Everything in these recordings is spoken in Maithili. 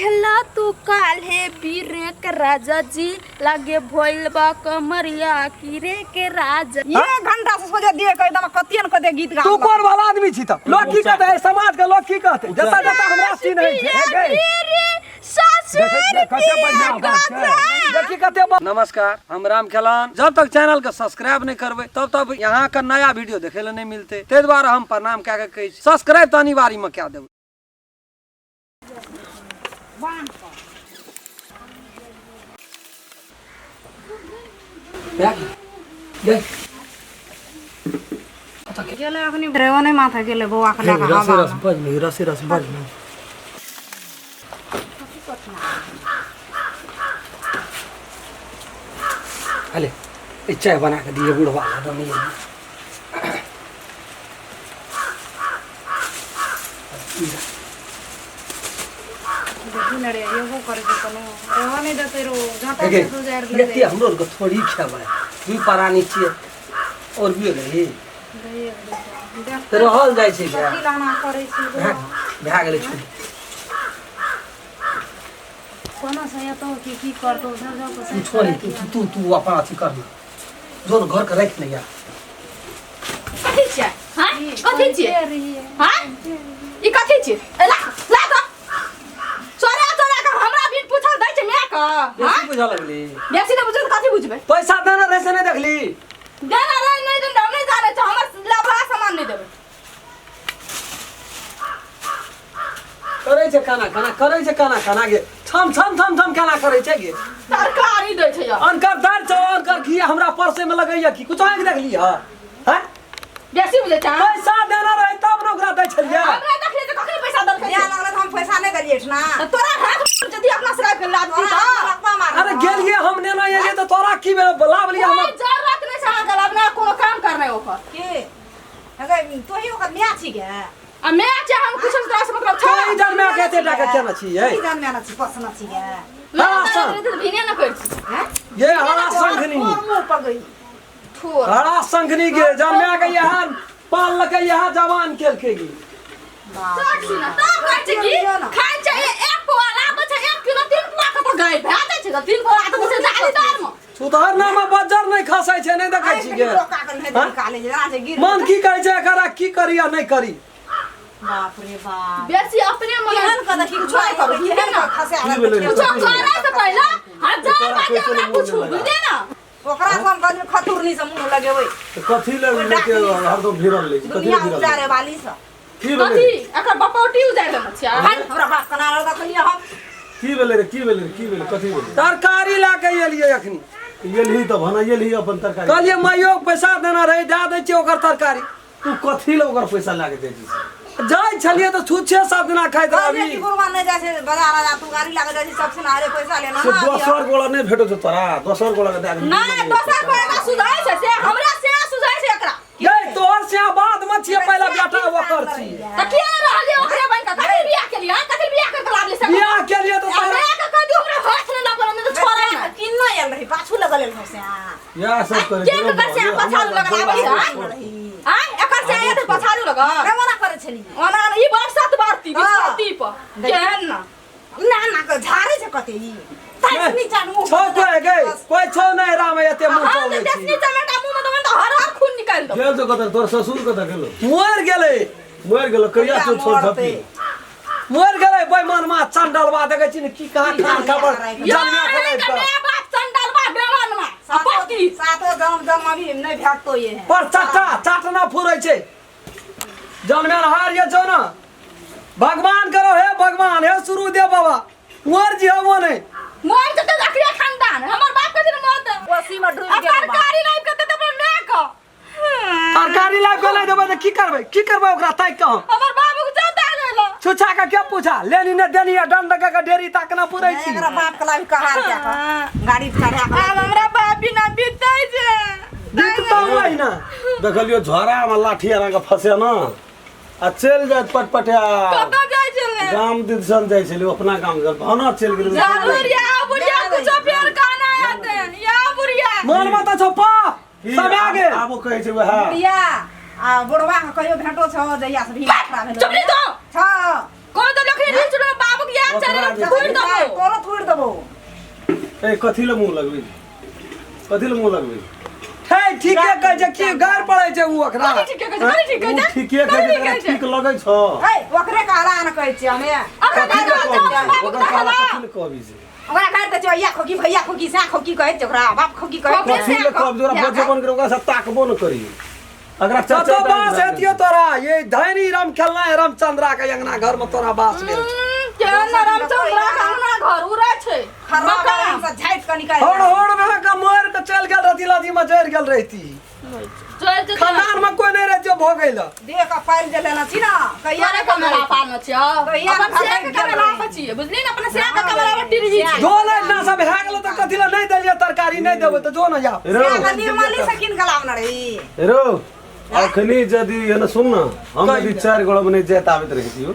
दिहला तू काल्हे बीरे के राजा जी लागे भइल बा कमरिया कीरे के राजा। एक घंटा से सोचे दिए कह दम कतियन कते गीत गा तू कोन वाला आदमी छी त लोग की कहते है समाज के लोग की कहते जता जता हमरा चिन्है छै हे गै। ससुर कते बढ़िया बात छै देखी कते नमस्कार, हम राम खेलान। जब तक चैनल के सब्सक्राइब नहीं करबै तब तक यहाँ के नया वीडियो देखे ले नहीं मिलते, ताहि दुआरे हम प्रणाम कए के कहै छी सब्सक्राइब तऽ अनिवार्य में कए देबै। गेलै अखनी ड्राइवर नहि माथा गेलै बौआ के लए कऽ रसे हवा रस बज नहीं, रसे रस बज नहीं। अले ई चाय बना के दिए बुढ़वा ला दम ये। देखी ने रे एगो करै छै कोनो ड्राइवर नहि देतै रो झाटा गे, से गुजारि लेतै। एते हमरो आरके थोड़ी खेबै, दुई प्राणी छियै और भी रही देख रहल जाइ छै गे। कथी लाना करै छी भए भए गेलै छुट्टी। कोना से एतौ कि की करतौ सब जाउ तू छोड़ी तू तू तू तू अपन अथी कर ना जोन घर के राखि ले यार। कथी छियै? हाँ, कथी छियै? हाँ, ई कथी छियै? ए ला ला त चोरा चोरा के हमरा बिन पूछल दै छै my के। हाँ, बेसी बुझऽ लगली। बेसी नहि बुझल कथी बुझबै? पैसा देने रहै से नहि देखली? देना रहे नहि देना हम नहि जानै छी, हमर लफड़ा सामान नहि देबै। करै छै खाना खाना करै छै खाना खाना गे, छम छम छम छम केना करै छै गे? तरकारी दै छै यार। अनकर दार छौ अनकर घी हमरा परसे में लगैया की कुछ आँखि देखली हँ? हैं? बेसी बुझै छै। पैसा देना रहे तब ने ओकरा दै छलियै। हमरा देखली तऽ कखनी पैसा देलकै? दिया लगलै तऽ हम पैसा नहि देलियै ना। तऽ तोरा हाथ यदि अपना से राखि के लाद दी तऽ अरे गेलियै हम नेना एलियै तऽ तोरा की भेल लाबलियै हम। कोई जरूरत नहि छै अहाँके लाबना, कोनो काम करनाइ ओकर। के अगर तोही ओकर माय छी गे? आ my छै हम कुछ तोरा से मतलब छै। तोही जन my के एते टाका केना छियै? की जन माय छी पसना छी गे? मैं तऽ भिने न करै छी। हैं? ये हरा शंखनी मुँह पगई ठोर हरा शंखनी के जन्मा के यहाँ पाल लके यहाँ जवान केलकै गे। चट सुन तब कहै छै कि खाइ छै एक पौआ लाबै छै 1 किलो 3 पौआ के तऽ गाय भए जाइ छै, 3 पौआ तऽ छै जाली दार मे। सुधार नाम बज्जर नहि खसै छै, नहि देखै छी गे? मन की कहै छै एकरा की करी आ नहि करी। बाप रे बाप, बेसी अपने मन केहन कऽ देखी कुछो नहि करू, केहन ने खसे कुछो करै से पहिले हजार बार हमरा पूछू, बुझलियै ने? ओकरा से हम कहलियै खतुरनी से मुँह लगेबै। कथी लग लेके हरदम भिड़ल लै छी? कथी दुनिया भिड़ल लै? उजारे वाली से की भेलै? कथी एकर बपौटी उजारि देने छियै? हमरा बाप कना देखलियै हम। की भेलै रे, की भेलै रे, की भेलै, कथी भेलै? तरकारी लए के एलियै अखनी। एलही तऽ भनैलही अपन तरकारी। कहलियै माइयो पैसा देना रहै दए दै छियै ओकर तरकारी। तू कथी लए ओकर पैसा लए के जाइ छी? जाइ छलियै तऽ छुच्छे सब दिना खाइत कहलियै रहबी। कि बुढ़वा नहि जाइ छै बाजार आ तू गाड़ी लाके जाइ छै सबसे अरे पैसा लेना से दोसर गोला नहि भेटै छौ तोरा? दोसर गोला के दए दे। नहि दोसर कोई एकरा सुझाइ छै से हमरा से सुझाइ छै एकरा। गे तोहर से बाद में छियै, पहला बेटा ओकर छियै। तऽ किया नहि रहलियै ओकरे बनि कऽ? कथी बियाह केलियै? हँ, कथी बियाह करि कऽ लाबलियै से? बियाह केलियै तऽ आ माय के कहि दियौ हमरा हाथ नहि लगल, नहि तऽ छोड़ै नहि। किन्नो आयल रही पाछू लगल एल से। इएह सब करै के ककर से पछाड़ू लगल आबै छै? आँय, एकर से आयल तऽ पछाड़ू लगल। ओना करै छलियै ओना ई बरसात बारती बिस्ती पर केहन ना ना ना के झाड़ै छै कते ई ताहि नीचा मुँह छौ कोइ गे, कोइ छौ नहि राम एते मुँह हम चलबै तऽ छी। देशनी चमेटा मुँह मे देबै तऽ हर हर खून निकालि देबै। गेल छौ कतऽ तोर ससुर? कतऽ गेलो? मरि गेलै। मरि गेलो? कहिया छौ छोड़ झपी मरि गेलै बेईमानमा चंडलवा, देखै छी ने की कहाँ खान खबर यो जन्मे के अहाँके लाइफ my बाप चंडलवा बेईमानमा आ पति सातो जम जम अभी नहि भेटतो ये है पर चट्टा चाटना फुरै छै। जन्मे हार ये छौ ने भगवान करो, हे भगवान हे सूर्यदेव बाबा मर जी हम नहीं मर जेतै तऽ अकरे खानदान हमर बाप के दिन मरतै। कोसी में डूबि आ गेल बाप। तरकारी लाबि कऽ देतै अपन my के। तरकारी लाबि कऽ नहि देबै तऽ की करबै? की करबै ओकरा ताकि कऽ हम? हमर बाबू के चौता गेल छुछा के के पूछा लेनी ने देनी आ दंड के के ढेरी ताकना पुरै छी। एकरा बाप के लाबी कहार के कऽ गाड़ी पर चढ़ा के आब हमरा बाप बिना बीतै छै। बीततौ वही ना। देखलियो झोरा में लाठी आना के फसे ना आ चलि जाइत पटपटिया। कतऽ जाइ छलै? गाम दिसन जाइ छलै अपना गाम दिसन भाना चलि गेलै। जा बुढ़िया बुढ़िया कुछो फेर कहना आते या बुढ़िया मन में तऽ छौ पाप की सब आ गेल। आबो कहै छै वएह बुढ़िया आ बुढ़वा के कहियो भेटो छौ जहिया से भी खराब भेलो चुप नहीं तो छौ कोई तो लखनी रील चुनो बाबू के या चले थोड़ दबो। तोरो थोड़ देबो। ए, कथी ले मुंह लगबै? कथी ले मुंह लगबै? हे, ठीके कहै छै की गार पड़ै छै उ ओकरा। कथी ठीके कहै छै? कथी ठीक कहै ओ छै? ठीके कहै छै, तकरा ठीक लगै छौ? ए, ओकरे कहला ने कहै छियै हमे। ओकरा कथी ले गारि कहबी? दो, बाबू ओकरा के कहला देखला। कथी ले कहबी से? ओकरा गारि दै छियै, भैया खोकी, भैया खोकी, सै खोकी कहै छै ओकरा, बाप खोकी कहै छै। कथी ले कहब जे ओकरा बजेबो ने करी, ओकरा से ताकबो ने करी। अगरा कतौ चाचा बास हेतियो तोरा ये धैनी राम खेलना है रामचंद्रा के अंगना घर में तोरा बास भेल छै। केहन रामचंद्रा के अंगना घर उड़ै छै। खर्रा मकान। से झाटि कऽ निकालि। होड़ होड़ में के मर के चल गेल रहती, लदी में जरि गेल रहती। चल जेतै। खानदान में कोई नहीं रहती, भो गेल। देह के पालि देले ने छी ने कहिया। तोरे कमरा पालने छियौ। कहिया अपन ने से के कमरा पर छियै, बुझली ने? अपना से के कमरा पर टिरही छै। जो ने इतना सब भए गेल तऽ कथी लए नहि देलियै तरकारी? नहि देबै तऽ जो ने जाओ। रो निर्मली से कीन के लाबने रही। रो, अखनी यदि एने सुन न, हम यदि चारि गोड़ा में नहीं जाइत आबैत रहितियो,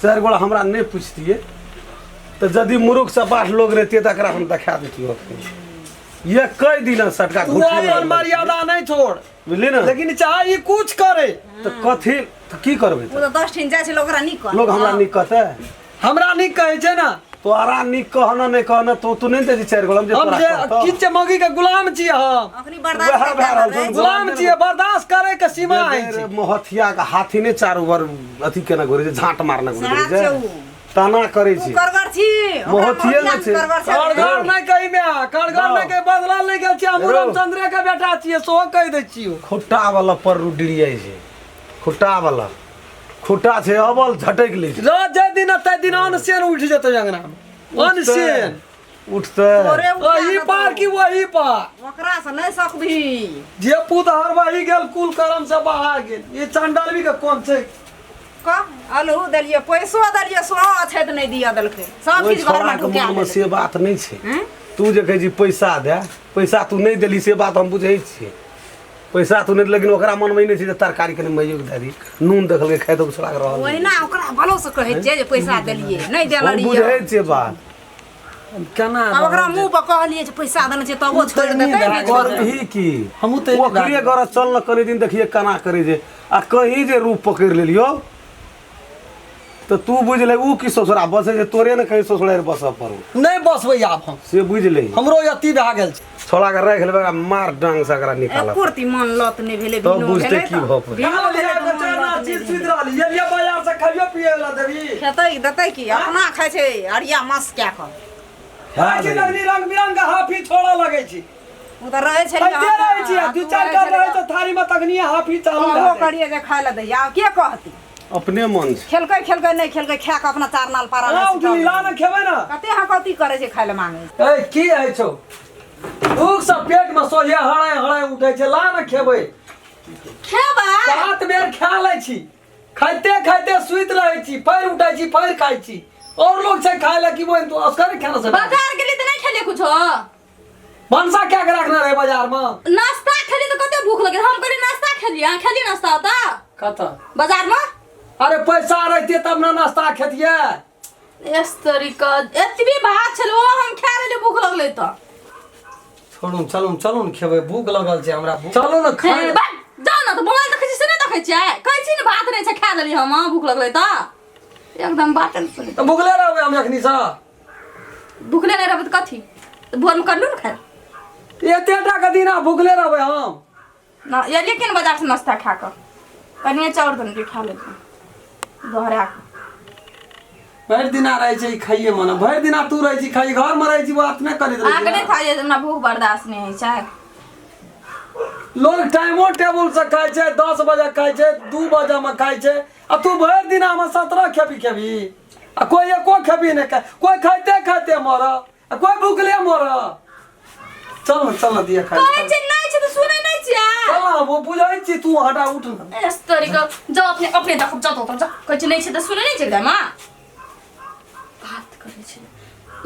चारि गोड़ा हमरा नहीं पूछतिए, तऽ यदि मुरुख सपाट लोग रहतिए तऽ एकरा हम देखा देतियो अखनी ये कई दिन सटका तू घुटी अपन मर्यादा नहीं छोड़। बुझली ने? लेकिन चाहे ई कुछ करे। तऽ कथी तऽ की करबै? ओ तऽ 10 ठिन जाइ छै, लोक ओकरा नीक कहत। लोग हमरा नीक कहतै? हमरा नीक कहै छै ने। तोरा नीक कहना नहि कहना, तो तू नहीं दै चारि गोड़ा जे हम तोरा जे कहतौ। किछु छै, मौगी के गुलाम छियै हम। अखनी बर्दाश्त वएह भए रहल छौ। गुलाम छियै, बर्दाश्त करे के सीमा होइ छै। मोहथिया के हाथी ने चारू बर अथी केना घुरे छै, झाँट मारने घुरे सएह छै, छै उ। ताना करै तू छै। करगर छी ओकरा। मोहथिये ने छै। करगर छै। करगर नहि कही मे, करगर नहि कही, बदलल नहि गेल छियै हम। रो। रामचंद्रे के बेटा छियै, सेहो कहि दै छियौ। खुट्टा वाला पर डिरियाइ छै, खुट्टा वाला खुट्टा छै, अबल झटकि लै छै। रह जाहि दिन ताहि दिन अनसेन उठि जेतै अंगना मे, अनसेन उठतै। तोरे उठा ओही देतौ। पार की वही पार। ओकरा से नहि सकबही। जे पुत हरबही गेल, कुल करम से बाहर गेल। ई चंडलवी के कोन छै? कह, आलू देलियै, पैसो देलियै, सेहो अछैत नहि दिअ देलकै। सब ओहि चीज घरमे छोड़ाके ढुका मोनमे देलकै। से बात नहि छै। हँ? तू जे कहै छी पैसा दे, पैसा तू नहि देली से बात हम बुझै छियै। पैसा तू नहि, लेकिन ओकरा मनमे ई नहि छै जे तरकारी कनि मैयोके दए दी, नून देखलकै खाइ तऽ छोड़ाके रहल नहि। ओहिना ओकरा भलो से कहै छियै जे पैसा देलियै नहि देले हम रहियै। बुझै छियै बात। केना आब ओकरा मुँह पर कहलियै जे पैसा देने छियै, तबो छोड़ि देतै नहि छोड़ि देतै। करबही की? हमहूँ तऽ ओकरे घर चल न कनि दिन, देखिए केना करै छै। आ कहीं जे रूप पकड़ि लेलियौ तऽ तू बुझि ले उ की ससुरा बसै छै, तोरे ने कहीं ससुरारि बसऽ पड़ौ। नहि बसबै आब हम। से बुझि ले। हमरो अति भए गेल छै। छोड़ा के राखि लेबै, एकरा मार डांग से एकरा निकालब। एको रत्ती मन लत नहि भेलै। तब बिनो बुझतै भेलै की तऽ। भऽ पड़ै। बिनो भेलै तऽ मन लत नहि सुति रहल एलियै बाजार से, खाइयो पियै ला देबी? खेतै देतै की? अपना खाइ छै अरिया मास कए कऽ। खाइ छी तखनी रंग बिरंग के हाफी छोड़ऽ लगै छी। ओ तऽ रहै छलै। खाइते रहै छी, आ दू चारि कल रहै छै थारी में तखनी हाफी चालू भए कहबो जाइ छै। करियै जे खाइ लए दैया, आब के कहतै? अपने मन छै। खेलकै खेलकै, नहि खेलकै, खा कऽ अपना चार नाल पारा। हाँ, उठली ला ने, खेबै ने। कते हकौती करै छै, खाइ लए मांगै। ए, की होइ छौ? भूख से पेट में सोझे हड़ाई हड़ाई उठै छै। ला ने, खेबै। खेबै। 7 बेर खा लै छी, खाइते खाइते सुति रहै छी, फेर उठै छी, फेर खाइ छी। और लोग छै खाय लए कि बहिन तू असगरे खाना से? बाजार गेली तऽ नहि खेलियै कुछो। भनसा क्या के रखने रहे बाजार में? नाश्ता खेली तऽ कते भूख लगे, हम कहली नाश्ता खेलियै। अहाँ खेलियै नाश्ता ओतऽ? कतऽ? बाजार में। अरे, पैसा रहते तब ने नाश्ता खेतियै। इस तरीका एतबी भात छलै, ओ हम खा लेलियै, भूख लगलै तऽ। छोड़ू, चलू चलू ने, खेबै, भूख लगल छै हमरा, चलू ने खाय। हे, बा, जाउ ने तऽ। मोबाइल देखै छी से नहि देखै छियै? कहै छी ने भात नहि छै, खा लेलियै हम, भूख लगलै तऽ। एकदम बात नहि सुनै। तऽ भूखले रहबै हम एखनी सँ? भूखले नहि रहबै तऽ कथी? तऽ भोरमे करलू ने खाय। एते टा के दिना भूखले रहबै हम? ना एलियै केना बाजार से नाश्ता खा कऽ, कनिए चाउर देने खा लेलियै दोहरा कऽ। भरि दिना रहै छै ई खाइए मने, भरि दिना तू रहै छी खाइ, घरमे रहै छी बात नहि करैत रहै अहाँके छी। नहि था जे हमरा भूख बर्दाश्त नहि होइ छै। लोग टाइमो टेबुल से खाइ छै, 10 बजे खाइ छै, 2 बजे में खाइ छै, आ तू भरि दिना में 17 खेपी खेबी, आ कोई एको खेपी नहि खाइ। कोई खाइते खाइते मर आ कोई भूखले मर। चल न, चल न दिया खाइ। कहै छै नहि छै तऽ सुनै नहि छियै। चल न, हम बुझै छी, तू हटा, उठ न। इस तरीका जाउ, अपने अपने देखब, जाउ तो जाउ। कहै छै नहि छै तऽ सुनै नहि छै एकदम। बात करै छै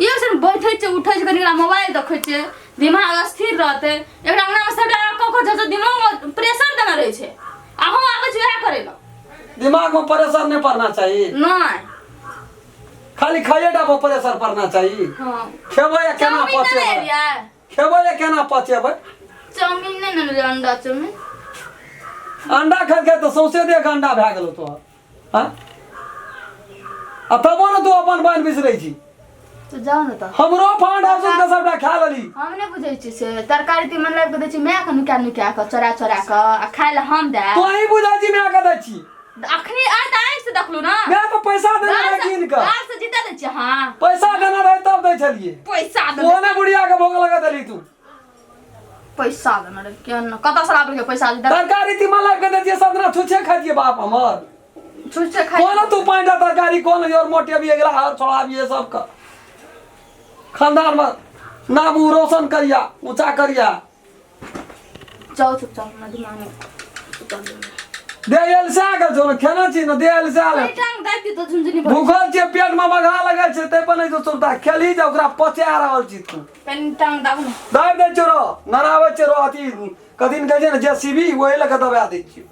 एक जन, बैठै छै उठै छै, कनि मोबाइल देखै छै, दिमाग स्थिर रहतै। एकरा अंगनामे सबटा कऽ कऽ जब दिमागमे प्रेशर देने रहै छै, आ हम आबै छी वएह करै लए। दिमाग में प्रेशर नहीं पड़ना चाहिए। नहि। खाली खाइए टा पर प्रेशर पड़ना चाहिए? हँ। खेबै आ केना चाउमीन नहि पचेबै? लेलियै? खेबै आ केना पचेबै? चाउमीन नहि ने लेलियै, अंडा चाउमीन। अंडा खाइत खाइत तऽ सौंसे देह अंडा भए गेलौ तोहर। हाँ, आ तबो ने तू अपन बहन बिसरै छी। तो जाओ ने तऽ। हमरो फांड हाउस के सबटा खा लेली। हम नहि बुझै छी से तरकारी तीमन लाबि कऽ दै छी मायके नुका नुका कऽ चोरा चोरा कऽ आ खाय लए हम दए। तू ही बुझै छी माय के दै छी। अखनी आइ तऽ आँखि से देखलू ना। माय तऽ पैसा देने रहै कीन कऽ। गाल से जीता दै छियै अहाँ। पैसा देने रहै तब दै छलियै। पैसा देने। ओहो ने बुढ़िया के भोग लगा देली तू। पैसा देने रहै केहन ने कतऽ से लाबि के पैसा दे। तरकारी तीमन लाबि कऽ दै छियै सब दिना छुछे खाइ छियै बाप हमर। छुछे खाइ। कोन तू पाँचटा तरकारी कोन और मोटे भी अगला और छोड़ा भी सबके खानदान में नाम ऊ रोशन करिया ऊंचा करिया। जाओ चुपचाप हमरा दिमाग में दे आयल से आ गेल छौ ने खेना छी ने दे आयल से आयल। टांग दाबि दियौ तऽ झुनझुनी भऽ भूखल छियै पेट में मघा लगल छै ताहि पर नहि तो सुरता खेलही जे ओकरा पचा रहल छी तू। कनि टांग दाबू ने। दाबि दै छियौ रो नराबै छियौ रो अथी कथी ने कहै छै ने जेसीबी ओहि लऽ कऽ दबा दै छियौ।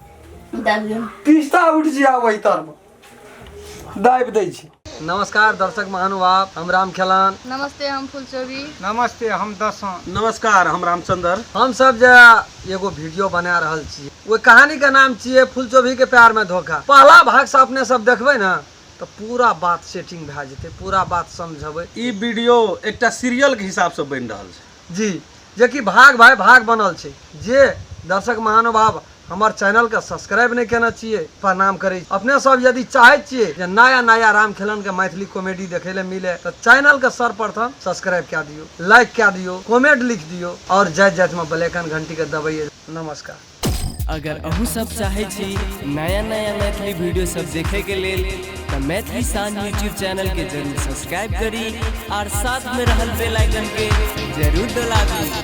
दाबि दियौ। तीसटा उठि जिया ओहि तरमे दाबि दै छी। नमस्कार दर्शक महानुभाव, हम राम खेलान। नमस्ते, हम फुलचोबी। नमस्ते, हम दसों। नमस्कार, हम रामचंद्र। हम सब जे एगो वीडियो बना रहल छी ओहि कहानी के नाम छियै फुलचोभी के प्यार में धोखा। पहला भाग से अपने सब देखबै ने तऽ पूरा बात सेटिंग भए जेतै, पूरा बात समझबै। ई वीडियो एकटा सीरियल के हिसाब से बनि रहल छै जी, जेकि भाग भाई भाग बनल छै। जे दर्शक महानुभाव हमर चैनल के सब्सक्राइब नहीं केने छियै, प्रणाम करै छी। अपने सब यदि चाहै छियै जे नया नया राम खेलन के मैथिली कॉमेडी देखै ले मिले तऽ चैनल के सर्वप्रथम सब्सक्राइब कए दियौ, लाइक कए दियौ, कमेंट लिख दियौ और जाइत जाइत में बेल आइकन घंटी के दबैयै। नमस्कार। अगर अहूँ सब चाहै छी नया नया मैथिली वीडियो सब देखे के लेल तऽ मैथिली शान यूट्यूब चैनल के जरूर सब्सक्राइब करी और साथ में रहल बेल आइकन के जरूर दबाबी।